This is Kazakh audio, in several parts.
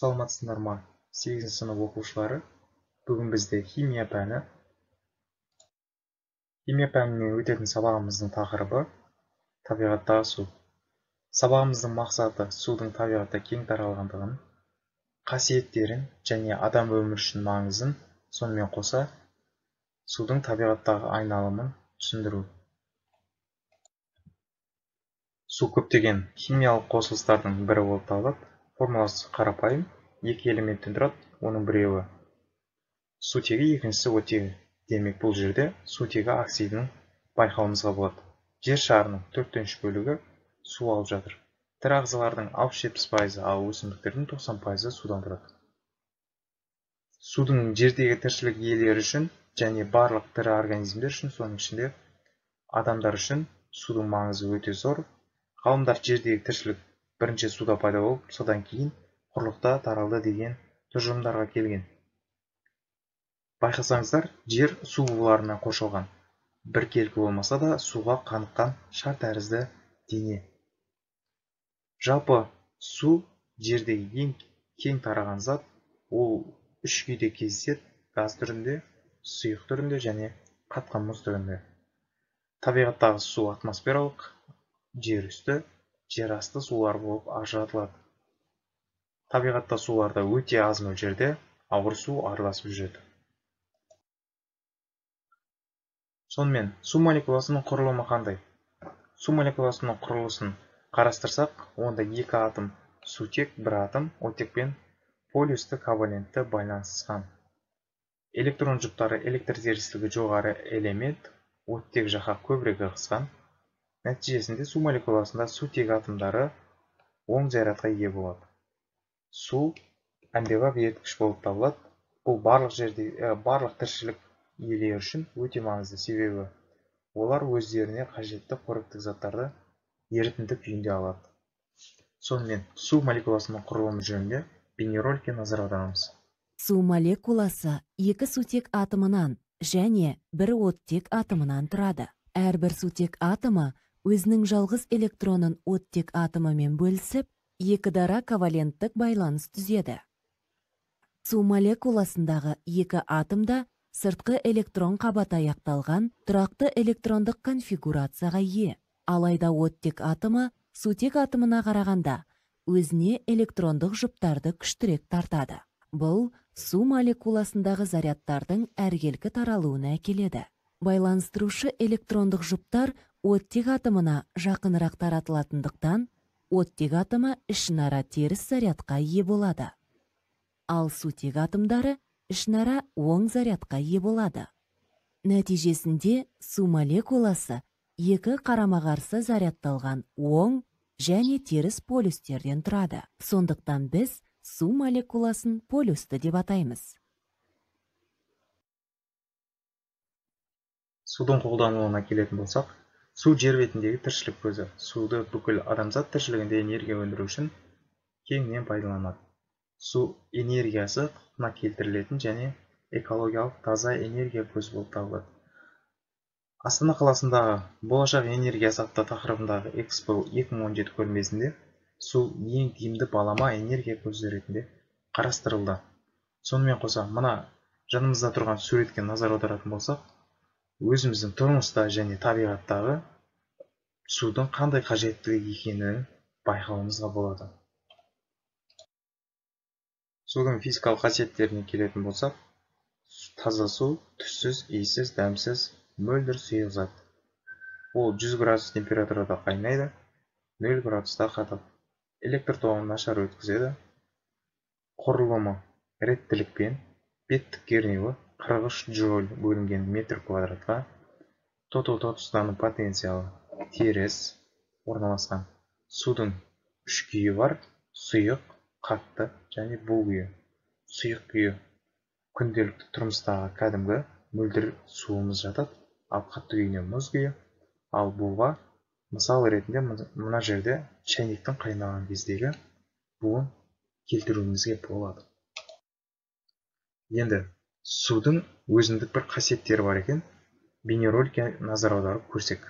Саламатсыздар ма, 8 сынып оқушылары. Бүгін бізде химия пәні. Химия пәнінен өтетін сабағымыздың тақырыбы табиғаттағы су. Сабағымыздың мақсаты судың табиғатта кең таралғандығын, қасиеттерін және адам өмірі үшін маңызын, сонымен қоса судың табиғаттағы айналымын түсіндіру. Су көптеген химиялық қосылыстардың бірі болып табылады. Формуласы қарапайым, екі элементтен тұрады, оның біреуі сутегі, екіншісі оттегі. Демек, бұл жерде сутегі оксидінің байқауымызға болады. Жер шарының 3/4 бөлігі су алып жатыр. Тірі ағзалардың 60-70%, ал өсімдіктердің 90% судан тұрады. Судың жердегі тіршілік иелері үшін және барлық тірі организмдер үшін, соның ішінде адамдар үшін судың маңызы өте зор. Ғалымдар жердегі тіршілік бірінші суда пайда болып, содан кейін құрлықта таралды деген тұжырымдарға келген. Байқасаңыздар, жер су буларынан қоршалған. Біркелкі болмаса да суға қаныққан шар тәрізді дене. Жалпы су жердегі ең кең тараған зат. Ол үш күйде кездеседі: газ түрінде, сұйық түрінде және қатқан мұз түрінде. Табиғаттағы су атмосфералық, жер үсті, жер асты сулар болып ажыратылады. Табиғатта суларда өте аз мөлшерде ауыр су араласып жүреді. Сонымен, су молекуласының құрылымы қандай? Су молекуласының құрылысын қарастырсақ, онда екі атом сутек, бір атом оттекпен полюсті ковалентті байланысқан. Электрон жұптары электр терістігі жоғары элемент оттек жаққа көбірек ығысқан. Нәтижесінде су молекуласында сутек атомдары оң зарядқа ие болады. Су әмбебап еріткіш болып табылады. Бұл барлық жерде, барлық тіршілік иелері үшін өте маңызды, себебі олар өздеріне қажетті қоректік заттарды ерітінді күйінде алады. Сонымен, су молекуласының құрылымы жөнінде бейнероликке назар аударамыз. Су молекуласы екі сутек атомынан және бір оттек атомынан тұрады. Әрбір сутек атомы өзінің жалғыз электронын оттек атомымен бөлісіп, екі дара коваленттік байланыс түзеді. Су молекуласындағы екі атомда сыртқы электрон қабаты аяқталған тұрақты электрондық конфигурацияға ие. Алайда оттек атомы сутек атомына қарағанда өзіне электрондық жұптарды күштірек тартады. Бұл су молекуласындағы зарядтардың әркелкі таралуына әкеледі. Байланыстырушы электрондық жұптар оттек атомына жақынырақ таратылатындықтан, оттек атомы ішінара теріс зарядқа ие болады. Ал сутек атомдары ішінара оң зарядқа ие болады. Нәтижесінде су молекуласы екі қарама-қарсы зарядталған оң және теріс полюстерден тұрады. Сондықтан біз су молекуласын полюсті деп атаймыз. Судың қолданылуына келетін болсақ, су жер бетіндегі тіршілік көзі. Суды бүкіл адамзат тіршілігінде энергия өндіру үшін кеңінен пайдаланады. Су энергиясы қалпына келтірілетін және экологиялық таза энергия көзі болып табылады. Астана қаласындағы болашақ энергиясы атты тақырыбындағы Экспо 2017 көрмесінде су ең тиімді балама энергия көзі ретінде қарастырылды. Сонымен қоса, мына жанымызда тұрған суретке назар аударатын болсақ, өзіміздің тұрмыста және табиғаттағы судың қандай қажеттілігі екенін байқауымызға болады. Судың физикалық қасиеттеріне келетін болсақ, таза су түссіз, иіссіз, дәмсіз, мөлдір сұйық зат. Ол 100 градус температурада қайнайды, 0 градуста қатады. Электр тоғын нашар өткізеді. Құрылымы реттілікпен, беттік кернеуі 43 джоуль бөлінген метр квадратқа, тоту-тотыстану потенциалы теріс орналасқан. Судың үш күйі бар: сұйық, қатты және бу күйі. Сұйық күйі күнделікті тұрмыстағы кәдімгі мөлдір суымыз жатады, ал қатты күйіне мұз күйі, ал буға мысал ретінде мына жерде шәйнектің қайнаған кездегі буын келтіруімізге болады. Енді судың өзіндік бір қасиеттері бар екен, бейнероликке назар аударып көрсек.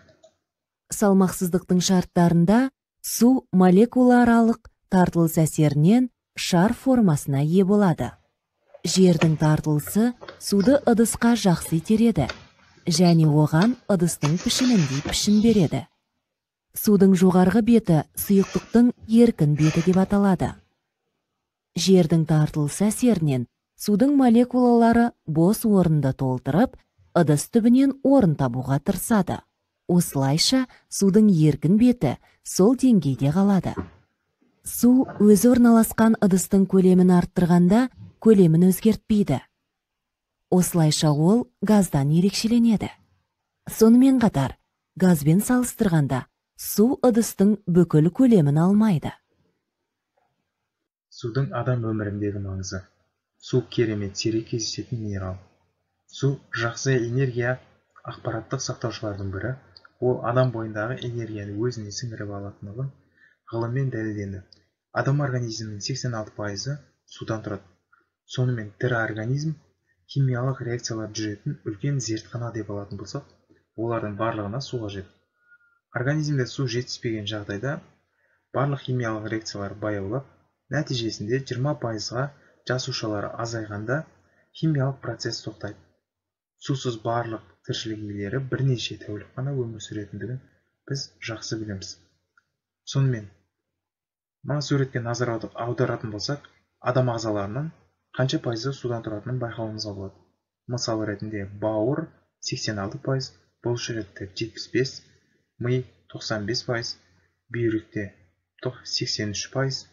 Салмақсыздықтың шарттарында су молекулааралық тартылыс әсерінен шар формасына ие болады. Жердің тартылысы суды ыдысқа жақсы итереді және оған ыдыстың пішініндей пішін береді. Судың жоғарғы беті сұйықтықтың еркін беті деп аталады. Жердің тартылысы әсерінен судың молекулалары бос орынды толтырып, ыдыс түбінен орын табуға тырысады. Осылайша судың еркін беті сол деңгейде қалады. Су өзі орналасқан ыдыстың көлемін арттырғанда көлемін өзгертпейді. Осылайша ол газдан ерекшеленеді. Сонымен қатар, газбен салыстырғанда су ыдыстың бүкіл көлемін алмайды. Судың адам өміріндегі маңызы. Су керемет сирек кездесетін минерал. Су жақсы энергия ақпараттық сақтаушылардың бірі. Ол адам бойындағы энергияны өзіне сіңіріп алатындығын ғылыммен дәлелденді. Адам организмінің 86% судан тұрады. Сонымен тірі организм химиялық реакциялар жүретін үлкен зертхана деп алатын болсақ, олардың барлығына су қажет. Организмде су жетіспеген жағдайда барлық химиялық реакциялар баяулап, нәтижесінде 20%-ға жасушалары азайғанда химиялық процесс тоқтайды. Сусыз барлық тіршілік иелері бірнеше тәулік қана өмір сүретіндігін біз жақсы білеміз. Сонымен, мына суретке назар аударатын болсақ, адам ағзаларының қанша пайызы судан тұратынын байқауымызға болады. Мысал ретінде бауыр 86%, бұлшықеттер 75%, ми 95%, бүйректе 83%,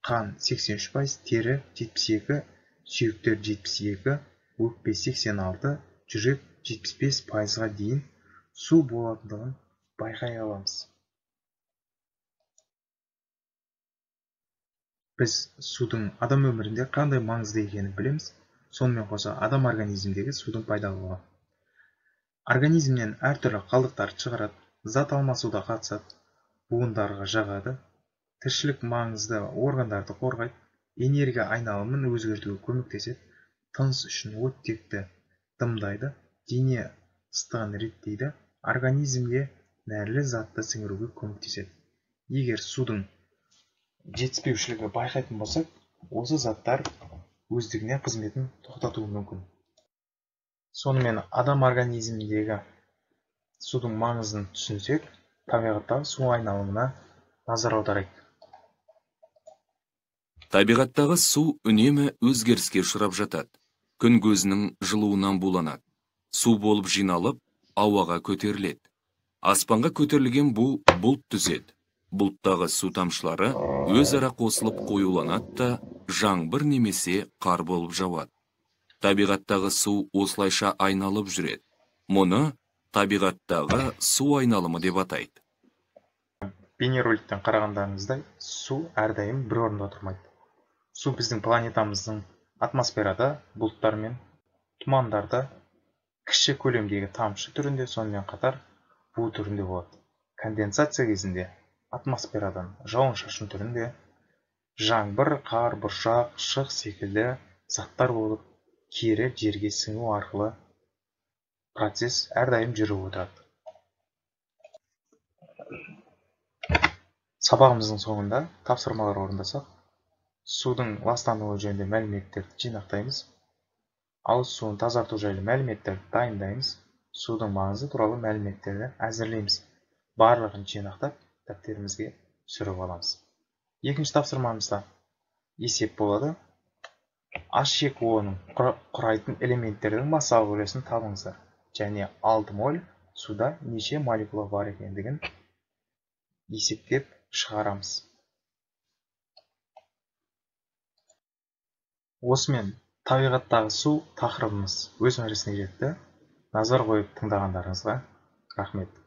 қан 83%, тері 72%, сүйектер 72%, өкпе 86%, жүрек 75%-ға дейін су болатындығын байқай аламыз. Біз судың адам өмірінде қандай маңызды екенін білеміз. Сонымен қоса адам организмдегі судың пайдалылығы. Организмнен әртүрлі қалдықтарды шығарады, зат алмасуда қатысады, буындарға жағады, тіршілік маңызды органдарды қорғайды, энергия айналымын өзгертуге көмектеседі, тыныс үшін оттекті дымдайды, дене ыстығын реттейді, организмге нәрлі затты сіңіруге көмектеседі. Егер судың жетіспеушілігі байқайтын болсақ, осы заттар өздігінен қызметін тоқтатуы мүмкін. Сонымен адам организміндегі судың маңызын түсінсек, табиғаттағы су айналымына назар аударайық. Табиғаттағы су үнемі өзгеріске ұшырап жатады. Күн көзінің жылуынан буланады. Су болып жиналып, ауаға көтеріледі. Аспанға көтерілген бу бұлт түзеді. Бұлттағы су тамшылары өзара қосылып қоюланады да жаңбыр немесе қар болып жауады. Табиғаттағы су осылайша айналып жүреді. Мұны табиғаттағы су айналымы деп атайды. Бейнероликтен қарағандарыңыздай, су әрдайым бір орында тұрмайды. Су біздің планетамыздың атмосферада, бұлттар мен тұмандарда кіші көлемдегі тамшы түрінде, сонымен қатар бу түрінде болады. Конденсация кезінде атмосферадан жауын-шашын түрінде жаңбыр, қар, бұршақ, шық секілді заттар болып кері жерге сіңу арқылы процесс әрдайым жүріп отырады. Сабағымыздың соңында тапсырмалар орындасақ, судың ластануы жөнінде мәліметтерді жинақтаймыз, ауыз суын тазарту жайлы мәліметтерді дайындаймыз, судың маңызы туралы мәліметтерді әзірлейміз. Барлығын жинақтап дәптерімізге түсіріп аламыз. Екінші тапсырмамызда есеп болады. H2O-ның құрайтын элементтердің массалық үлесін табыңыздар және 6 моль суда неше молекула бар екендігін есептеп шығарамыз. Осымен табиғаттағы су тақырыбымыз өз мәресіне жетті. Назар қойып тыңдағандарыңызға рахмет.